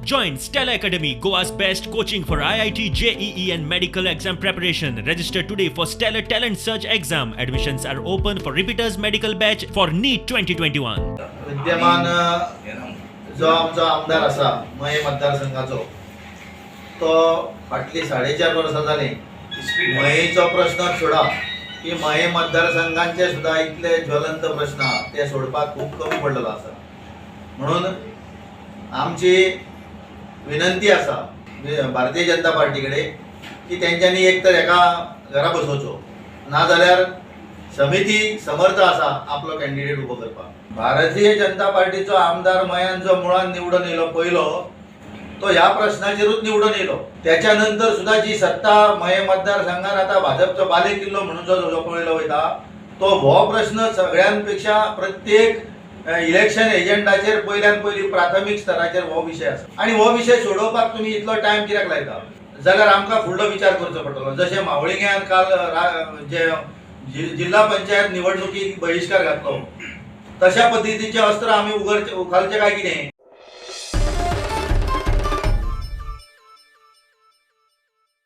Join Stella Academy, Goa's best coaching for IIT, JEE, and medical exam preparation. Register today for Stellar Talent Search exam. Admissions are open for repeaters medical batch for NEET 2021. विद्यमान जो आमचो आमदार आसा मये मतदारसंघाचो, तो फाटलीं 4.5 वर्सां जालीं मयेचो प्रश्न सोडा की मये मतदारसंघांचे सुद्दां इतले ज्वलंत प्रश्न आहा, ते सोडपाक खूब कमी पडलेलो आसा. म्हणून आमची विनंती आसा भारतीय जनता पार्टी कडेन की तेंच्यांनी एक तर हेका घरा बसोवचो, नाजाल्यार समिती समर्थ आसा आपलो कॅन्डिडेट उबो करपाक. भारतीय जनता पार्टीचो आमदार मयान जो मुळान निवडून येयलो पयलो, तो ह्या प्रश्नाचेरूच निवडून येयलो. त्याच्या नंतर सुद्दां जी सत्ता मये मतदारसंघात आतां भाजपचो बाले किल्लो म्हणून जो जो पळयलो वयता, तो हो प्रश्न सगळ्यांपेक्षा प्रत्येक इलेक्शन एजंटाचेर पयल्यान पयली प्राथमीक स्तराचेर हो विशय आसा. आनी हो विशय सोडोवपाक तुमी इतलो टायम कित्याक लायता जाल्यार आमकां फुडलो विचार करचो पडटलो. जशें मावळिंग्यान काल जे जिल्हा पंचायत निवडणुकीक बहिश्कार घातलो, तशा पद्दतीचे अस्त्र आमी उगडचे उखालचे काय कितें?